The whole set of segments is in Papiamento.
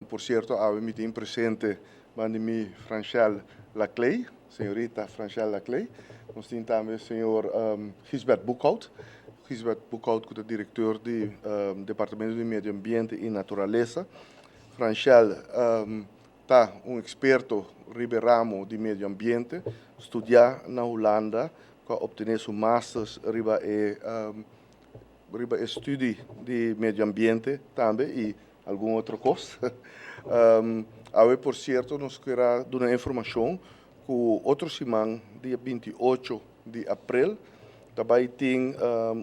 Por cierto, awe mi tin presente banda di mi Franchelle Laclay, señorita Franchelle Laclay. Nos tin tambe señor Gisbert Boekhout. Gisbert Boekhout cu ta director di Departamento di Medio Ambiente y Naturalesa. Franchelle ta un experto riba e ramo di medio ambiente, studia na Hulanda, cu a obtene su masters riba e studie di medio ambiente tambe y algun otro cos. Awe, por cierto, nos kier duna informacion cu otro siman, dia 28 di april, tambe tin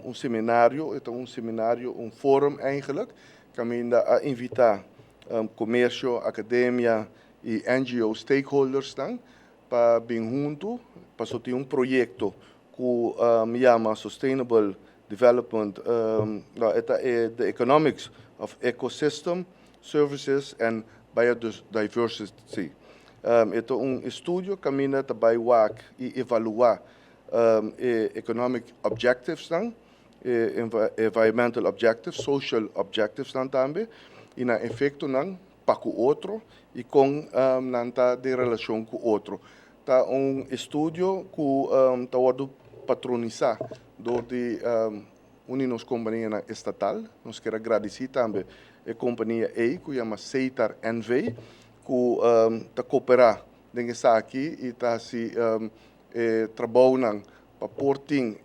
un seminario, anto un seminario, un forum eigenlijk, caminda a invita comercio, academia y NGO stakeholders dan, pa bin hunto, pa tin un proyecto cu yama Sustainable Development, no, e The Economics of Ecosystem Services and Biodiversity. E ta un estudio caminda tambe wak y evalua economic objectives dan, environmental objectives, social objectives dan tambe, y nan efecto nan pa cu otro y con nan ta den relacion cu otro. Ta un estudio cu ta wordo patronisa door di un nos compania estatal. Nos kier gradici tambe e compania E, cu yama Seitar NV, cu ta coopera den esaki y ta haci trabou pa por tin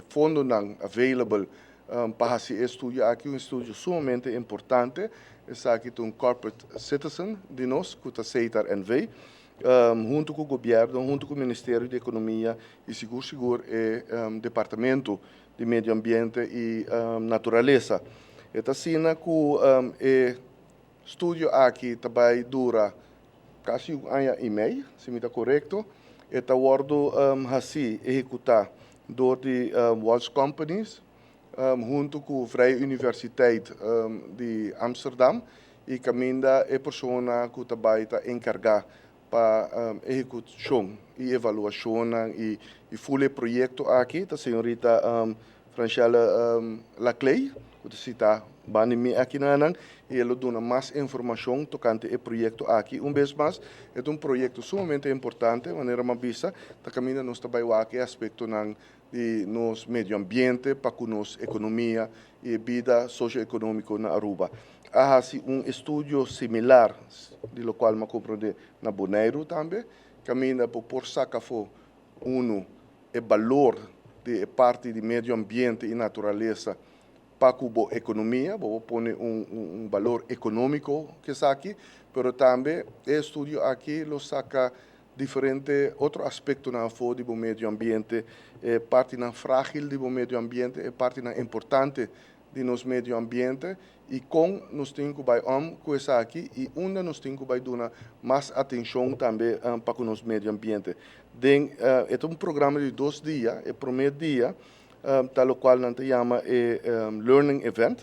fondo nan available pa haci estudio aki, un estudio sumamente importante. Esaki ta un corporate citizen di nos, cu ta Seitar NV, hunto cu gobierno, hunto cu Ministerio di Economia y sigur sigur e Departamento di Medio Ambiente y Naturalesa. E ta asina cu e estudio aki tambe dura casi un aña y mei, si mi ta corecto, e ta wordo asina ehecuta door di Watch Companies, hunto cu Vrije Universiteit di Amsterdam y caminda e persona cu tambe ta encarga pa ehecucion y evaluacion y full proyecto aki, ta señorita Franchelle Laclay, cu ta banda di mi aki nan, y e lo duna mas informacion tocante e proyecto aki. Un bes mas, e ta un proyecto sumamente importante, manera m'a bisa, ta caminda nos tambe e aspecto nan di nos medio ambiente pa cu nos economia y bida socioeconomico na Aruba. A haci un estudio similar, di locual m'a comprende na Bonaire tambe, caminda por saca afo uno e balor di parti di medio ambiente y naturalesa pa e economia, bo pone un balor economico cu esaki, pero tambe e estudio aki lo saca diferente otro aspecto nan afo di medio ambiente, parti nan fragil di medio ambiente, e parti nan importante di nos medio ambiente y con nos tin cu bay om cu esaki y unda nos tin cu bay duna mas atencion tambe pa nos medio ambiente. Den e un programa di 2 dia, e prome dia ta locual nan ta yama e Learning Event,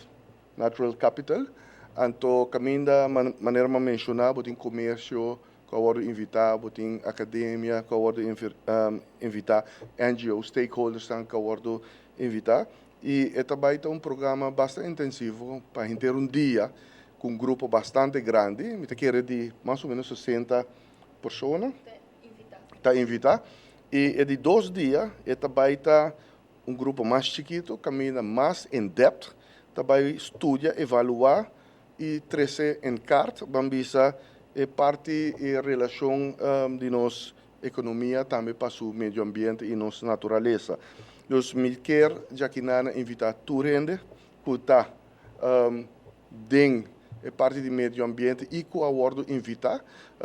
Natural Capital. Anto caminda manera m'a menciona, tin comercio cu a wordo invita, tin academia cu a wordo invita, NGO stakeholders cu a wordo invita. Y tambe ta un programa bastante intensivo pa henter un dia cu un grupo bastante grandi, mi ta kere di mas o menos 60 persona. Ta invita. Y e di 2 dia, e tambe ta un grupo mas chikito, caminda mas in depth, tambe studia, evalua y trece in kaart, ban bisa, e parti e relacion di nos economia tambe pa su medio ambiente y nos naturalesa. Dus mi kier aki nan invita tur hende cu ta den e parti di medio ambiente y cu a wordo invita.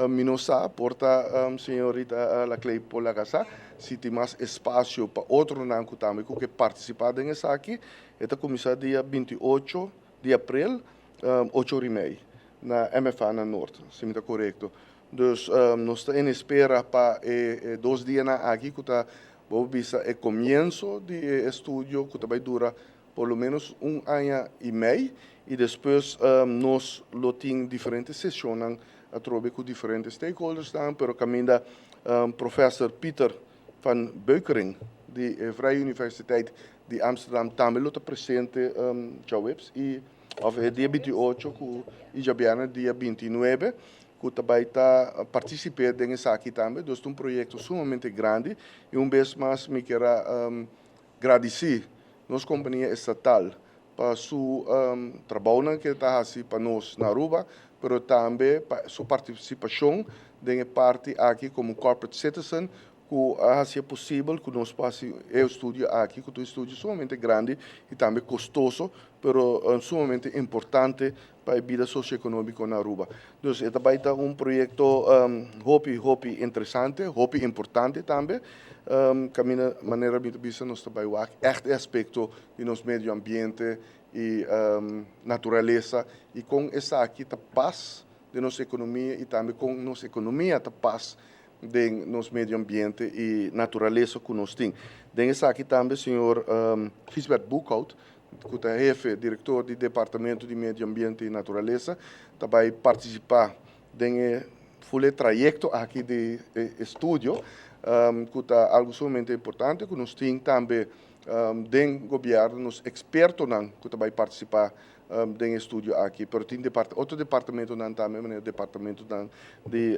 Mi no sa, por ta señorita Laclay por laga sa, si tin mas espacio pa otro nan cu tambe cu kier participa den esaki. E ta cuminsa dia 28 di april, 8:30, na MFA na Noord, si mi ta corecto. Dus nos ta en espera pa 2 dia nan aki, cu ta, ban bisa, e comienso di estudio, cu ta dura por lo menos un aña y mei, y despues nos lo tin diferente sesion atrobe cu diferente stakeholders dan, pero caminda professor Peter van Beukering di Vrije Universiteit di Amsterdam tambe lo ta presente djaweps y Of e dia 28 ku i djabièrnè dia 29 ku ta bai ta partisip'é den esaki tambe. Dus ta un proyekto sumamente grandi i un bes mas mi kier a gradisí nos kompania estatal pa su trabounan ku e ta hasi pa nos na Aruba, pero tambe pa su partisipashon den e parti aki komo corporate citizen ku a hasi e posibel ku nos por hasi e estudio aki, ku ta un estudio sumamente grandi i tambe kostoso, pero sumamente importante pa e bida sosioekonómiko na Aruba. Dus e ta bai ta un proyekto hopi, hopi interesante, hopi importante tambe. Kaminda manera mi ta bisa nos ta bai wak ègt e aspekto di nos medio ambiente i naturalesa i kon esaki ta pas den nos ekonomia i tambe kon nos ekonomia ta pas den nos medio ambiente i naturalesa ku nos tin. Den esaki tambe señor Gisbert Boekhout, ku ta hefe, direktor di Departamento di Medio Ambiente i Naturalesa, ta bai partisipá den e ful e trayekto aki di e estudio, ku ta algu sumamente importante ku nos tin tambe den gobièrnu nos ekspertonan ku ta bai partisipá den e estudio aki. Pero tin otro departamentonan tambe, manera departamentonan di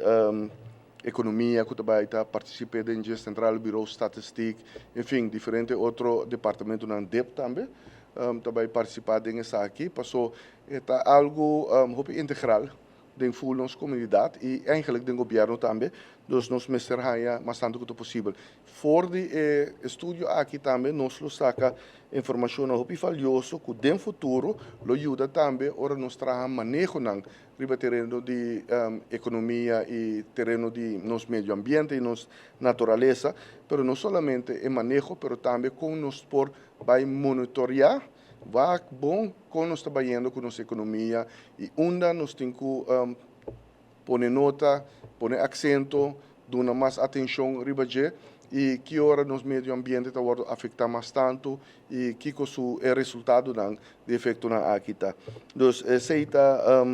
ekonomia ku ta bai ta partisip'é den dje, Centraal Bureau Statistiek, en fin, diferente otro departamentonan dep tambe ta bai partisipá den esaki, paso e ta algu hopi integral den ful nos komunidat i eigenlik den gobièrnu tambe, dus nos mester haña mas tantu ku ta posibel. For di e estudio aki tambe nos lo saka informashonnan hopi valioso ku den futuro lo yuda tambe ora nos traha manehonan riba tereno di ekonomia i tereno di nos medio ambiente i nos naturalesa, pero no solamente e maneho pero tambe kon nos por bai monitoreá wak bon kon nos ta bayendo ku nos ekonomia i unda nos tin ku pone nota, pone aksento, duna mas atenshon riba dje i ki ora nos medio ambiente ta wòrdu afektá mas tantu i kiko su e resultadonan di efektonan aki ta. Dus esei ta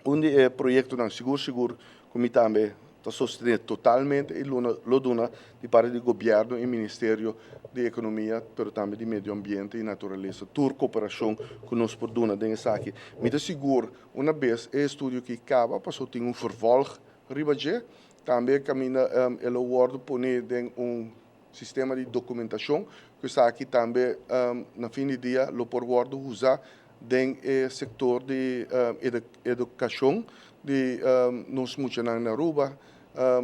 un di e proyektonan sigur sigur ku mi tambe ta sostené totalmente i lo duna di parti di gobièrnu i ministerio di ekonomia pero tambe di medio ambiente i naturalesa tur koperashon ku nos por duna den esaki. Mi ta sigur una bes e estudio aki kaba pasobra tin un vervolg riba dje, tambe kaminda e lo wòrdu pone den un sistema di dokumentashon ku esaki tambe na fin di dia lo por wòrdu usa den e sektor di edukashon di nos muchanan na Aruba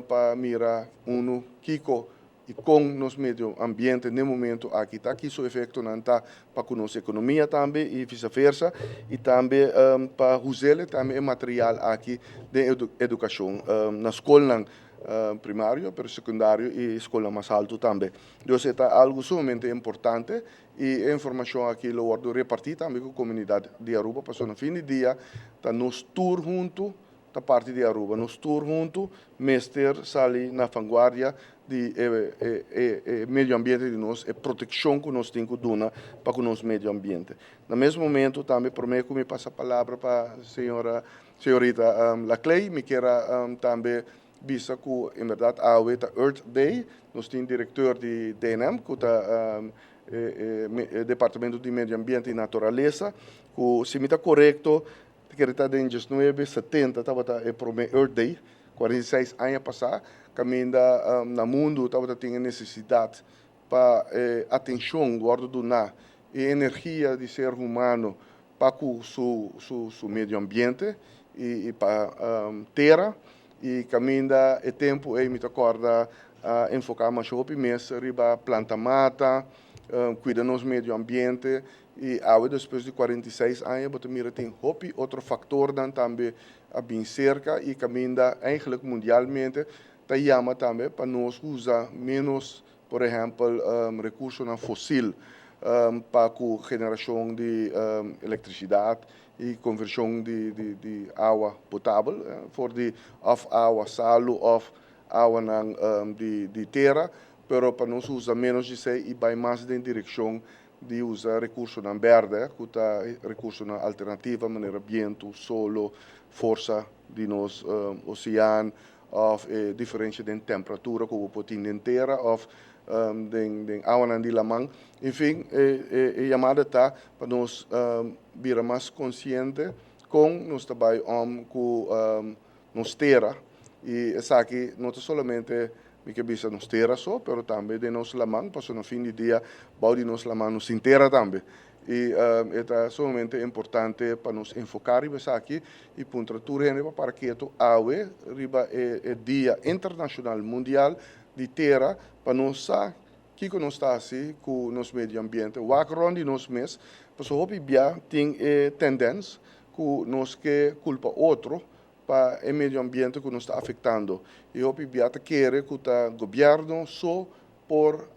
pa mira unu kiko i kon nos medio ambiente n'e momento aki ta, ki su efektonan ta pa ku nos ekonomia tambe i visaversa i tambe pa us'el tambe e material aki den edukashon na skolnan primario, pero sekundario i skolnan mas haltu tambe. Dus e ta algu sumamente importante i e informashon aki lo wòrdu repartí tambe ku komunidat di Aruba pasobra na fin di dia ta nos tur huntu ta parti di Aruba. Nos tur huntu mester sali na vanguardia di e medio ambiente di nos, e protekshon ku nos tin ku duna pa ku nos medio ambiente. Na mes momento tambe promé ku mi pasa palabra pa señora Señorita Laclay, mi kier a tambe bisa ku en bèrdat awe ta Earth Day. Nos tin direktor di DNM, ku ta e Departamento di Medio Ambiente i Naturalesa, ku si mi ta korekto, ta kere ta den diesnuebe setenta tabata e promé Earth Day, 46 aña pasá, kaminda na mundu tabata tin e nesesidat pa e atenshon wòrdu duná e energia di ser humano pa ku su su su medio ambiente i pa tera i kaminda e tempu ei mi ta kòrda a enfoká masha hopi mes riba planta mata, kuida nos medio ambiente i awe despues di 46 aña bo ta mira tin hopi otro faktornan tambe a bin serka i kaminda eigenlijk mundialmente ta yama tambe pa nos usa ménos Por ehèmpel, rekursonan fosil pa ku generashon di elektrisidat i konvershon di awa potabel for di òf awa salu òf awanan di tera, pero pa nos usa ménos di esei i bai mas den direkshon di usa rekursonan bèrdè ku ta rekursonan alternativa manera bientu, solo, forsa di nos osean òf e diferensha den temperatura ku bo por tin den tera òf Den den awanan di laman. En fin, e e yamada ta pa nos bira mas konsiente kon nos ta bai om ku nos tera. I esaki no ta solamente mi ke bisa nos tera so, pero tambe den nos laman, pasobra na fin di dia bou di nos laman nos tin tera tambe. I e ta sumamente importante pa nos enfoká riba esaki i puntra tur hende pa para ketu awe riba e e dia internashonal mundial di tera pa nos sa kiko nos ta hasi ku nos medio ambiente. Wak rònt di nos mes, pasobra hopi bia tin e tendens ku nos ke kulpa otro pa e medio ambiente ku nos ta afektando. I hopi bia ta kere ku ta gobièrnu so por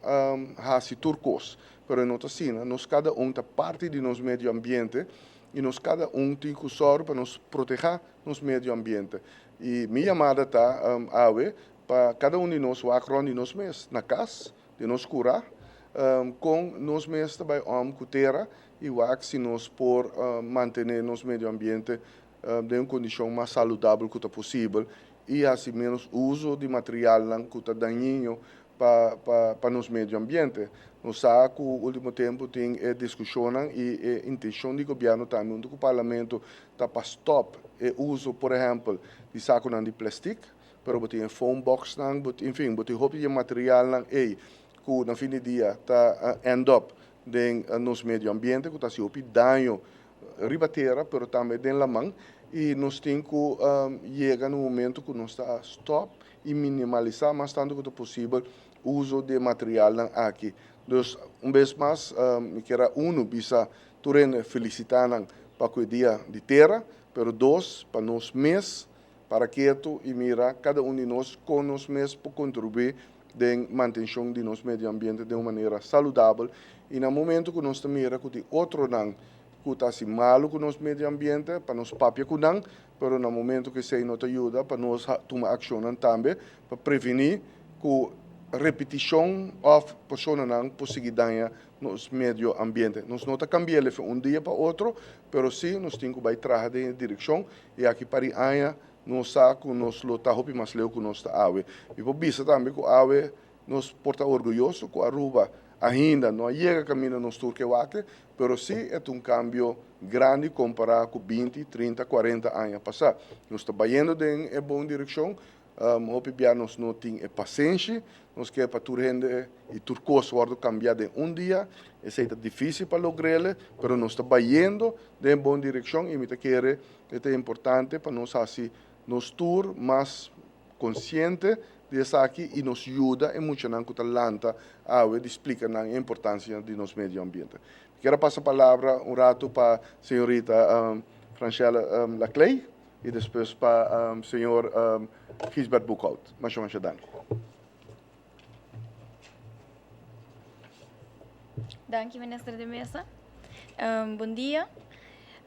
hasi tur kos, pero e no ta asina. Nos kada un ta parti di nos medio ambiente i nos kada un tin ku sòru pa nos protehá nos medio ambiente. I mi yamada ta awe Pa kada un di nos wak rònt di nos mes, na kas, den nos kurá, kon nos mes ta bai òm ku tera i wak si nos por mantené nos medio ambiente den un kondishon mas saludabel ku ta posibel i hasi ménos uso di materialnan ku ta dañino pa pa nos medio ambiente. Nos sa ku último tempu tin e diskushonnan i e intenshon di gobièrnu tambe huntu ku parlamento ta pa stòp e uso por ehèmpel di sakunan di plèstik. Pero bo tin e phone boxnan, bo tin, enfin, bo tin hopi di e materialnan ei ku na fin di dia ta end up den nos medio ambiente ku ta hasi hopi daño riba tera pero tambe den laman i nos tin ku yega na un momento ku nos ta stop i minimalisá mas tantu ku ta posibel uso di e materialnan aki. Dus un bes mas mi kier a unu bisa tur hende felisitá nan pa ku e dia di tera pero dos pa nos mes Para ketu i mira kada un di nos kon nos mes por kontribuí den mantenshon di nos medio ambiente den un manera saludabel i na momento ku nos ta mira ku tin otronan ku ta hasi malu ku nos medio ambiente pa nos papia ku nan, pero na momento ku esei no ta yuda pa nos tuma akshonnan tambe pa prevení ku repetishon òf personanan por sigui daña nos medio ambiente. Nos no ta kambi'el efe un dia pa otro, pero sí nos tin ku bai traha den e direkshon I aki par di aña nos sa ku nos lo ta hopi mas leu ku nos ta awe. Mi por bisa tambe ku awe nos por ta orguyoso ku Aruba ainda no a yega kaminda nos tur ke wak, pero sí e ta un kambio grandi kompará ku binti, trinta, kuarenta aña pasá. Nos ta bayendo den e bon direkshon. Hopi bia nos no tin e pasenshi, nos ke pa tur hende i tur kos wòrdu kambiá den un dia, esei ta difísil pa logr'el, pero nos ta bayendo den e bon direkshon i mi ta kere e ta importante pa nos hasi nos tur mas konsiente di esaki i nos yuda e muchanan ku ta lanta awe di splika nan e importansia di nos medio ambiente. Mi kier a pasa palabra un ratu pa señorita Franchella Laclay. I despues pa señor Gisbert Boekhout. Masha masha danki. Danki Minister de Meza. Bon dia.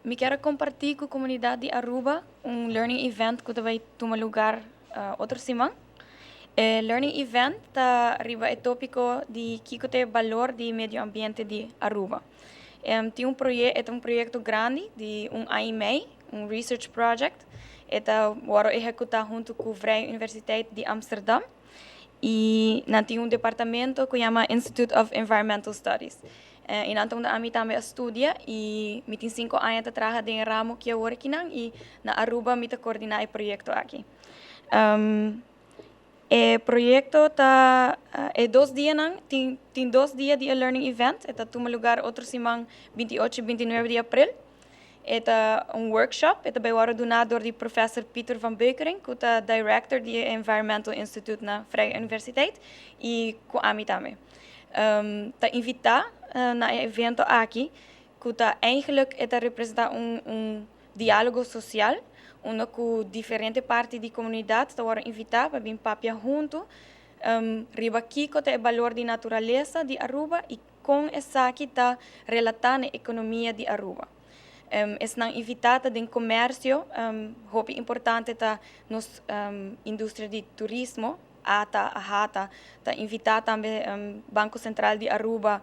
Mi kier a comparti cu comunidad di Aruba un learning event cu ta bay tuma lugar otro siman. E learning event ta riba e topico di kico ta e balor di medio ambiente di Aruba. Tin un proye e ta un proyecto grandi di un aña y mei, un research project. E ta wòrdu ehekutá huntu ku Vrije Universiteit di Amsterdam i nan tin un departamento ku yama Institute of Environmental Studies. I nan ta unda ami tambe a studia i mi tin sinku aña ta traha den e ramo ki awor akinan i na Aruba mi ta koordiná e proyekto aki. E proyekto ta e dos dianan tin tin dos dia di e learning event e ta tuma lugar otro siman 28 i 29 di april. E ta un workshop e ta bai wòrdu duná dor di Professor Pieter van Beukering ku ta director di e Environmental Institute na Vrije Universiteit i ku ami tambe. Ta invitá na e evento aki ku ta eigenlijk e ta representá un un Diálogo sosial, unda ku diferente parti di komunidat ta wòrdu invitá pa bin papia huntu riba kiko ta e balor di naturalesa di Aruba i kon esaki ta relatá na e ekonomia di Aruba. Esnan invitá ta den komersio, hopi importante ta nos industria di turismo, ata, ahata, ta invitá tambe Banko Sentral di Aruba,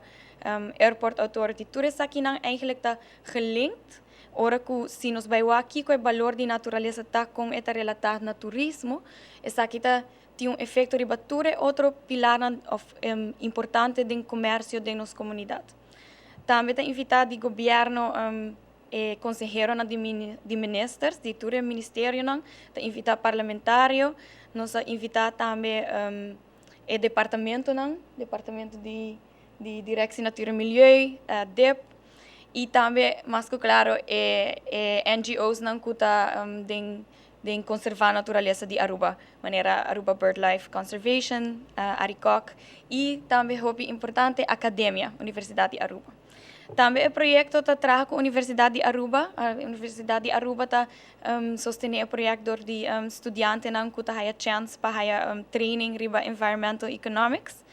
Airport Authority, tur esakinan eigenlijk ta gelinkt. Ora ku si nos bai wak kiko e balor di naturalesa ta kon e ta relatá na turismo, esaki ta tin un efekto riba tur e otro pilarnan òf importante den komersio den nos komunidat. Tambe ta invitá di gobièrnu e konseheronan di ministers di tur e ministerionan, ta invitá parlamentario, nos a invitá tambe e departamentonan, departamento di di Directie Natuur en Milieu, dip, y tambe mas cu claro e e NGO's-nan cu ta den den conserva naturalesa di Aruba, manera Aruba Birdlife Conservation, Arikok, y tambe hopi importante academia, Universidad di Aruba. Tambe e proyecto ta traha cu Universidad di Aruba, Universidad di Aruba ta sostene e proyect door di studiantenan cu ta haya chance pa haya training riba environmental economics.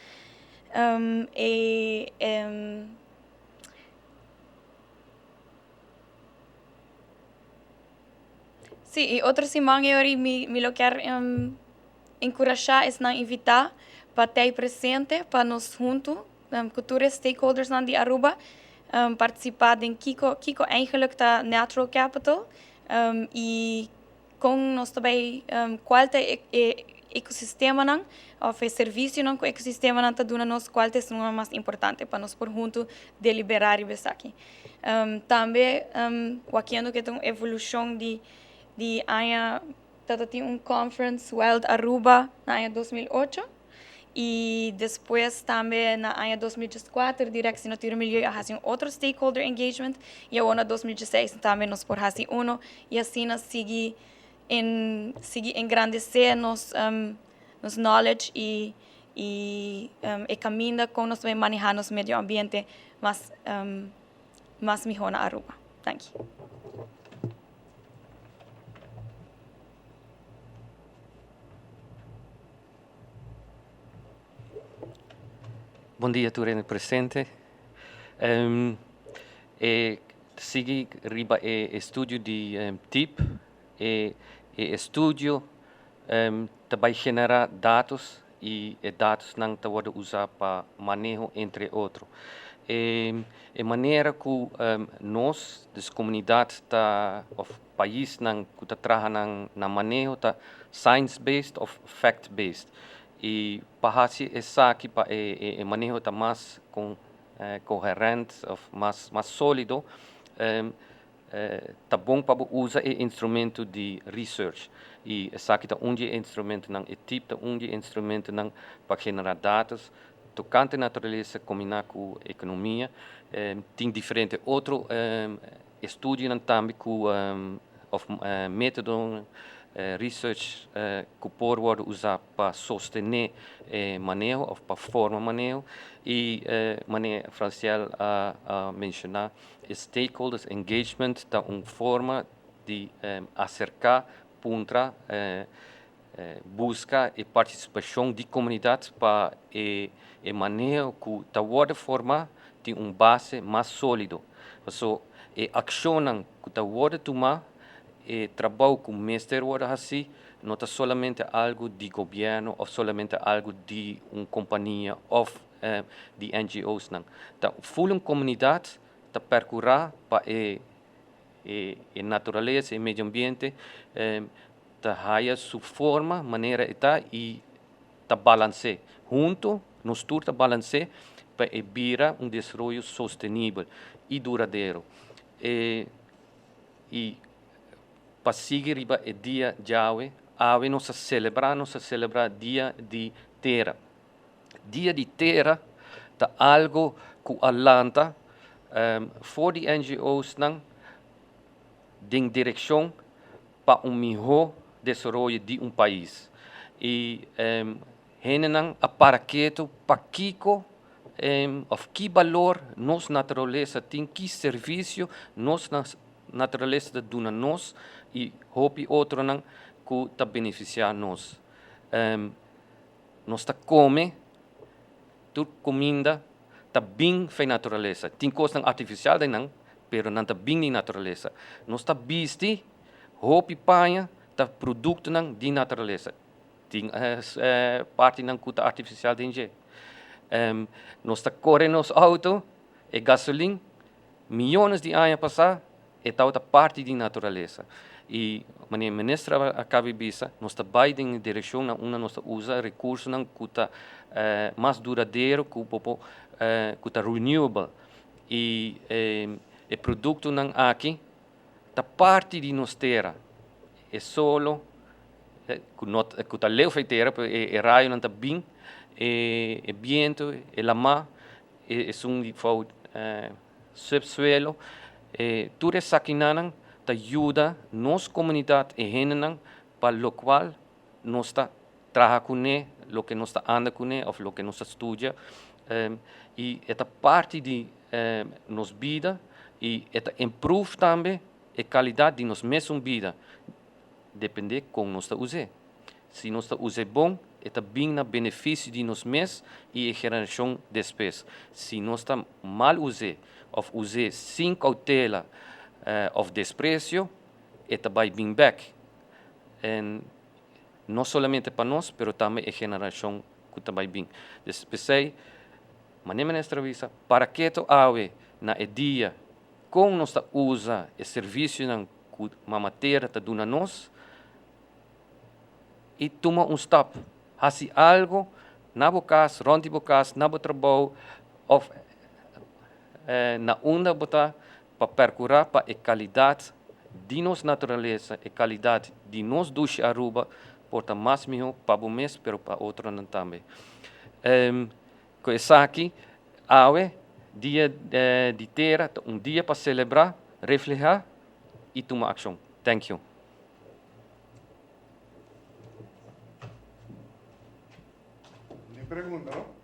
E Sí, y otro siman e ora mi mi lo kier encurasha esnan invita pa tei presente pa nos hunto cu tur e stakeholdersnan di Aruba participa den kico kico eigenlijk ta natural capital y Kon nos ta bai, kual ta e ekosistemanan òf e servisionan ku ekosistemanan ta duna nos, kual ta esunnan mas importante pa nos por huntu deliberá riba esaki. Tambe wakiendo ku ta un evolushon di di aña tabata tin un conference Wild Aruba na aña 2008 i despues tambe na aña 2014 Directie Natuur en Milieu a hasi un otro stakeholder engagement i awor na 2016 tambe nos por hasi uno i asina sigui en sigui engrandesé nos nos knowledge i i e kaminda kon nos ta bay manehá nos medio ambiente mas mas mihó na Aruba. Danki. Bon dia tur hende presente. E sigui riba e estudio di tip. E e estudio ta bai generá datos i e datosnan ta wòrdu usá pa maneho entre otro. E e manera ku nos, dus komunidat ta òf paisnan ku ta traha nan nan maneho ta science based òf fact based. I pa hasi esaki pa e e maneho ta mas kon koherent òf mas mas sólido ta bon pa bo usa e instrumento di research. I esaki ta un di e instrumentonan, e tip ta un di e instrumentonan pa generá datos tokante naturalesa kombiná ku ekonomia. Tin diferente otro estudionan tambe ku òf métodonan research ku por wòrdu usá pa sostené e maneho òf pa forma maneho. I manera Franciel a menshoná e stakeholders engagement ta un forma di aserká, puntra, buska e partisipashon di komunidat pa e e maneho ku ta wòrdu formá tin un base mas sólido. Paso e akshonnan ku ta wòrdu tumá, e trabou ku mester wòrdu hasí no ta solamente algu di gobièrnu òf solamente algu di un kompania òf di NGOsnan. Ta ful un komunidat ta perkurá pa e e naturalesa, e medio ambiente ta haya su forma manera e ta y ta balancé. Hunto nos tur ta balancé pa e bira un desaroyo sostenibel y duradero. E y pa sigui riba e dia djawe, awe nos a celebra, nos a celebra Dia di Tera. Dia di Tera ta algo cu a lanta for di NGO's-nan den direccion pa un miho desaroyo di un pais. Y hendenan a para keto pakico of ki balor nos naturalesa tin, ki servicio nos naturalesa ta duna nos y hopi otronan cu ta beneficia nos. Nos ta come tur cuminda ta bin fei naturalesa. Tin cosnan artificial den nan, pero nan ta bin di naturalesa. Nos ta bisti hopi paña ta productonan di naturalesa. Tin partinan cu ta artificial den dje. Nos ta core nos auto, e gasolin, miyones di aña pasa. E tabata parti di naturalesa. Y manera minister a caba di bisa, nos ta bay den e direccion na unda nos ta usa recursonan cu ta mas duradero, cu bo por, cu ta renewable. Y e productonan aki ta parti di nos tera. E solo, cu no cu ta leu fa e tera, pero e rayonan ta bin, e biento, e lama, esun di fout subsuelo, tur esakinanan ta yuda nos komunidat, e hendenan, pa lokual nos ta traha kuné, loke nos ta anda kuné òf loke nos ta studia. I e ta parti di nos bida i e ta improve tambe e kalidat di nos mesun bida, depende kon nos ta us'é. Si nos ta us'é bon, e ta bin na benefisio di nos mes i e generashon despues. Si nos ta mal us'é òf us'é sin koutela òf despresio, e ta bai bin bèk. En no solamente pa nos, pero tambe e generashon ku ta bai bin. Des p'esei, manera Minister a bisa, para keto awe na e dia kon nos ta usa e servisionan ku Mama Tera ta duna nos, i tuma un stap. Hasi algo na bo kas, rònt di bo kas, na bo trabou òf na unda bo ta pa perkurá pa e kalidat di nos naturalesa, e kalidat di nos dushi Aruba por ta mas mihó pa bo mes pero pa otronan tambe. Ku esaki awe Dia di Tera ta un dia pa selebrá, reflehá i tuma akshon. Thank you. Ni pregunta, no?